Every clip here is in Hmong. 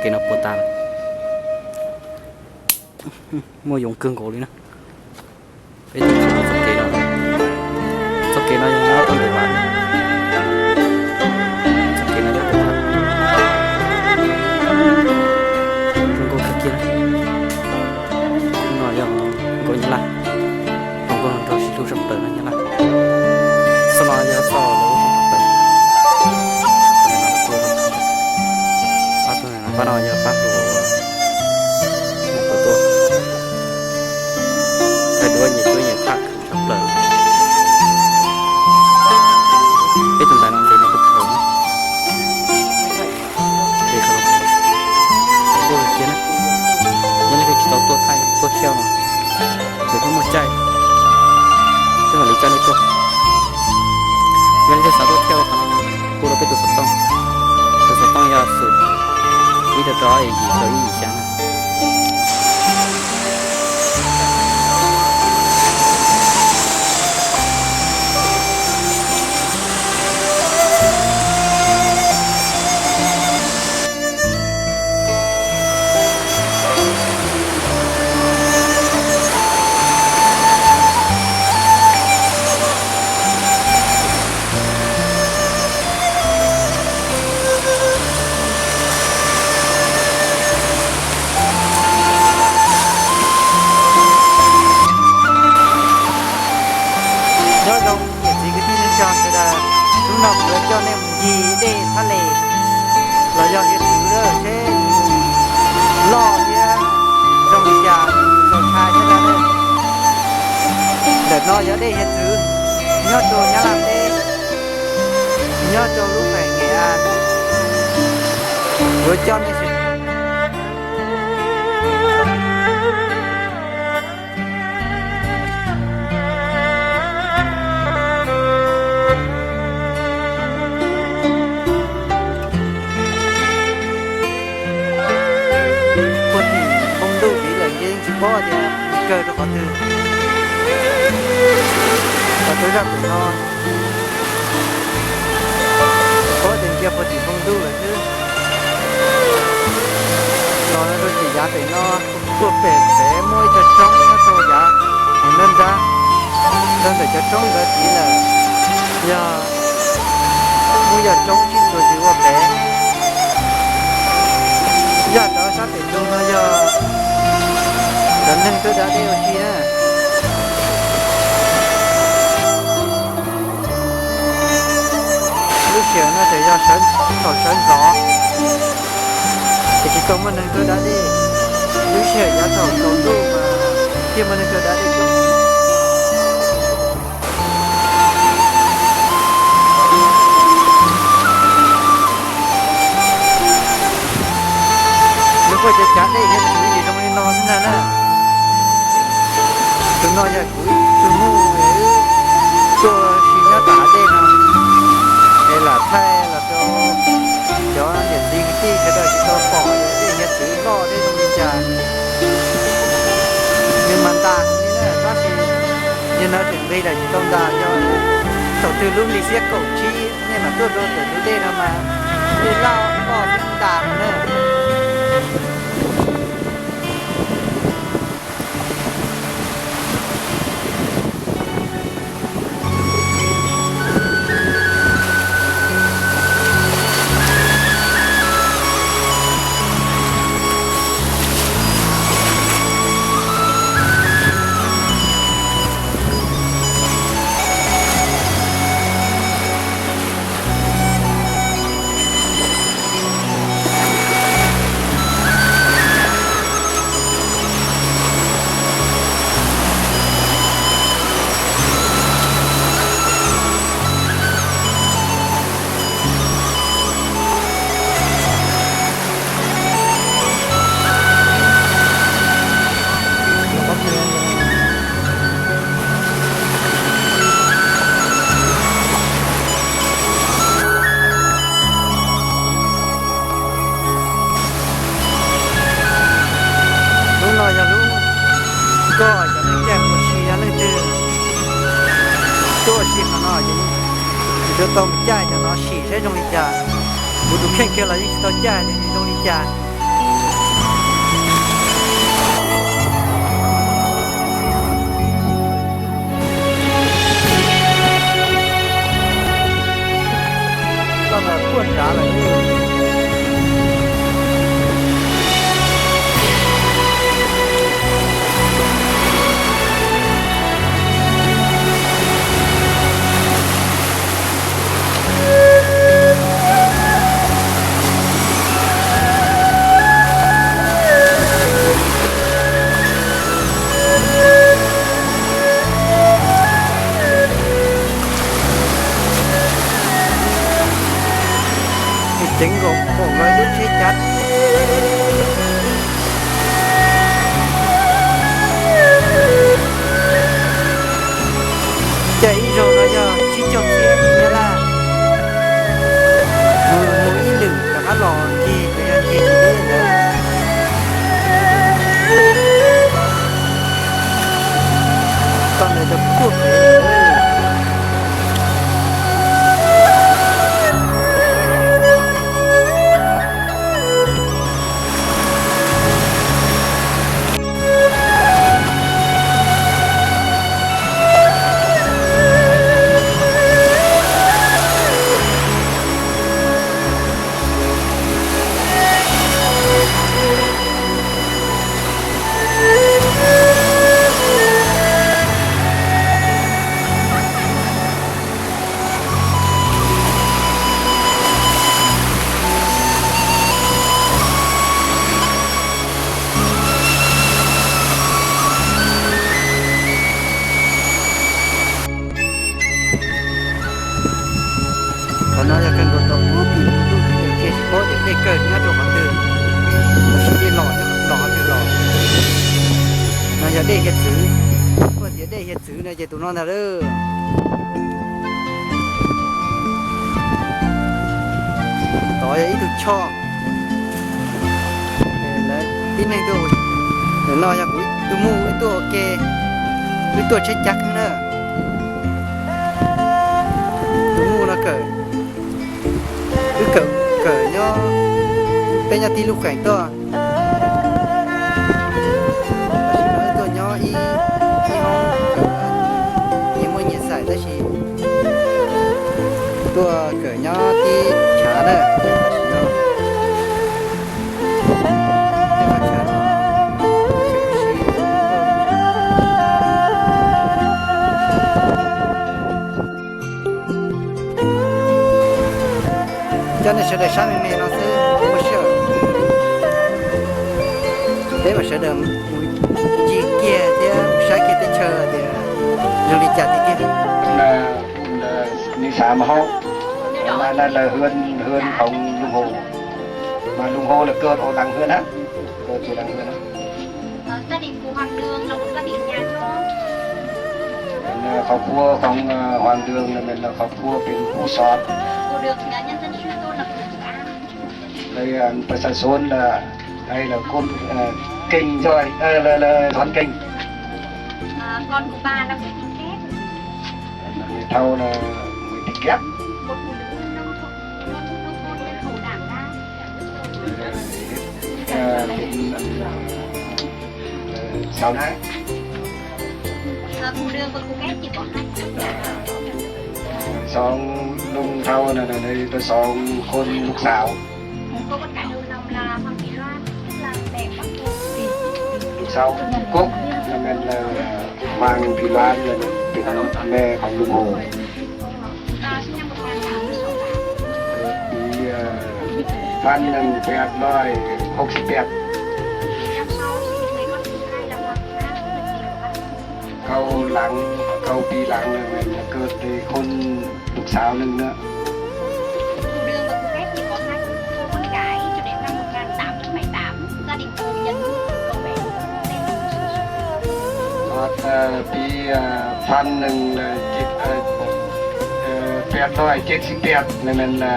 Kev no puas tas, muaj yoov kawg nkaus li na. Peb tuaj txog txoj kev no, txoj kev no yog nyob rau ntawm vaj, txoj kev no nyob ntawm vaj, zoo nkauj kawg kiag na. No yog nkauj Nyab Laj, zoo nkauj nraug sib hlub tshaj plaws no Nyab Laj. Txoj no yog txoj lawv hlub tshaj plaws. Pab no, pab no yog pab hluas uas tuaj thaij duab nyias cuab nyias thaj tshaj plaws. Peb tus ntaiv no nqis no tuaj phom na. Nqis no tuaj kiag na. Yog leej twg tsis tau tuaj thaij tuaj thiab mas ces pheej muaj caij, peb mam li coj nej tuaj. Yog leej twg xav tuaj thiab qhov no, hu rau peb tus xov tooj. Tus xov tooj yog xum ib rau rau yim rau ib yim xya na. Nyob zoo niam txiv kwv tij neej tsa sawv daws, hnub no kuv yuav coj nej mus ncig dej Thaj Les los yog hiav txwv lawm seb loj thiab zoo li cas, txaus ntshai thiab na. Ntawm no yog dej hiav txwv nyob rau Nyab Laj teb, nyob rau lub peem Nkem A. Kuv yuav coj nej sim Puag tim npoo ntuj tid lawm ces yeej tsis paub tias kawg rau qhov twg. Qhov twg zaj pem no, paub tias ntsia puag tim npoo ntuj lawm xwb. Los rau tim yav pem no, puag pem pem muaj ib co roob nyob rau yav nrab nrab, rau ntawm cov roob ntawd tid lawm yog muaj yog roob sib txuas ntxiv ua pem. Zaj rov sab pem ntug no yog cov neeg tuaj da dej ua si na. Lub sij hawm no tseem yog thaum sawv ntxov, ces tsis tau muaj neeg tuaj da dej. Lub sij hawm yav thaum tsaus ntuj mas thiaj muaj neeg tuaj da dej. Nws kuj cov cav dej hiav txwv ces zoo li no xwb ntag na. Tus no yog kuv ib tug muj es wb tuaj ua si nyob tom hav dej no, es lam thaij los rau cov niam txiv kwv tij sawv daws tsis tau pom dej hiav txwv loj thiab zoo li cas. Nws mas ntas li na, tab sis yog no tseem nqis lawm tsis tau ntas, yog thaum twg lub hli xiab kaum tsib nej mam tuaj rau ntawm tus dej no mas dej loj loj thiab ntas na. Lub no yog lub koj cov neeg caij ua si, yog leej twg tuaj ua si qhov no ces yuav tau mus caij cov no sim saib zoo li cas. Kuv tus kheej kiag los yeej tsis tau caij tias nws zoo li cas. Tuaj nrad lawm. Ceev nkaus, pom nkaus ib lub tsheb cav. Caij ib zaug no yog tsib caug txhiab nyab laj. Mus ib lwm rov qab los ncig, yog ncig tsis deb ntawd. Toj ntawd rau puag pem. Qhov no yog kawg nkaus tau ub tim ntuj, ces tsis paub tias dej kawg nyob rau qhov twg, los sis dej los, los qhov twg los. No yog dej hiav txwv, kuj tias dej hiav txwv no ces tus no ntag lawm. Tod yog ib tug choj. Lawv tib neeg tuaj, ntawm no yog kuv tus muj wb tuaj ua ke, wb tuaj tsheb cav kheeb na. Tus muj no kawm, wb kawm, kawm nyob, peb nyob tib lub kheem tuaj. Tam sim no wb tuaj nyob ib, ib hoob kawm, nyias muaj nyias xaim tab sis tuaj kawm nyob tib chav na, tam sim no. Coj nej sawv daws saib me me no xwb, muaj sij hawm peb mam sawv daws mus ncig kiag thiab mus saib kiag teb chaws tias zoo li cas tiag tiag. Ni xav mas hauv, mas na lawv hưn, hưn khong lùng hồ, mas lùng hồ là cột ở đằng hưn á, cột ở đằng hưn á. Là kho kua khong, ờ, hoàng đường là mình là kho kua pem khu xóm. Đây, ờ, ประชาชน là đây là con, ờ, kênh roi, ờ, là, là Thon Kênh. Ờ, con của bà là Nguyễn Thị Kép. Người Thâu là Nguyễn Thị Kép. Một phụ nữ nông thôn, nông, nông thôn nhân khẩu đảm đang. Ờ, thì, ờ, sao đấy? Ờ, cùng đường với cô Kép chỉ có hai tháng. Xóm Lùng Thâu là, là đây có xóm Khôn Lục Xảo. Cô con gái đầu lòng là Hoàng Thị Loan, tức là mẹ của cô. Sau Cúc là mình là Hoàng Thị Loan là mình mẹ khong Lùng Hồ. Bi, ờ, phav nees peb loj hauv sib peb. Kau leej, kau bi leej na, kawg tau khun lub sawv nees na. Cô Đường và cô Kép chỉ có hai cô con gái cho đến năm một ngàn tám trăm bảy tám, gia đình cô nhận nuôi cậu bé tên là Hồ Xuân Xuân. Ot, bi, phav nees, peb loj ceb sib peb na,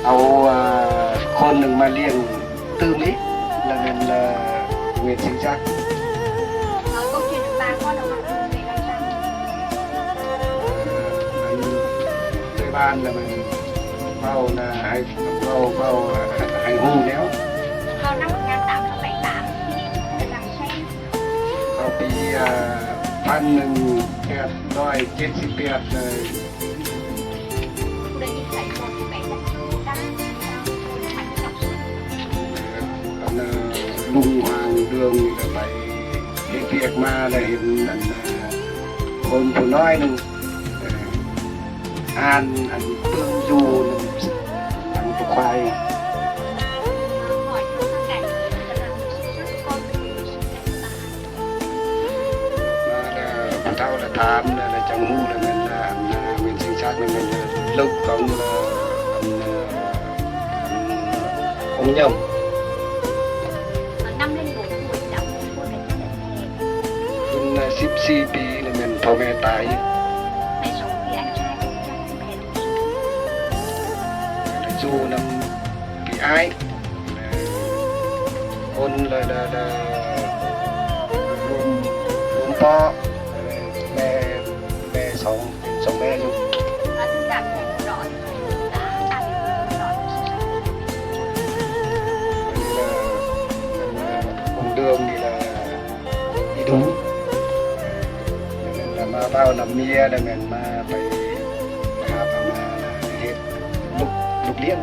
au khun nees mas liaj twm ib, là mình là Nguyễn Sinh Trắc. Ờ, câu chuyện bà con ở Hoàng Đường về là sao? Mình thuê ban là mình vào là hay vào, vào hay hù nếu. Vào năm một ngàn tám trăm bảy tám, khi đi du lịch làng Sen. Kau bi, à, phav nees peb loj ceb sib peb, à, Khu đô thị Sài Gòn, bé Trần Trung Tus Hoàng Đường là phải cái việc mà là hiện là hôn phủ nói nên an ăn tương du nên ăn tô khoai. Phuv thau là tham là trong hu là mình là ăn nguyên sinh sát là mình là lục công là ăn ông nhầm. Năm lên bốn tuổi đã mua mua cái chiếc đèn này. Kum sib xib pib nws men thau me tais. Zus nam pib aib. Ôn là là là ôn ôn po. Me me song song me zus. Ôn đường thì là đi đúng. Là ma bao nằm mia là mình ma phải hạp mà là hết lục lục liên.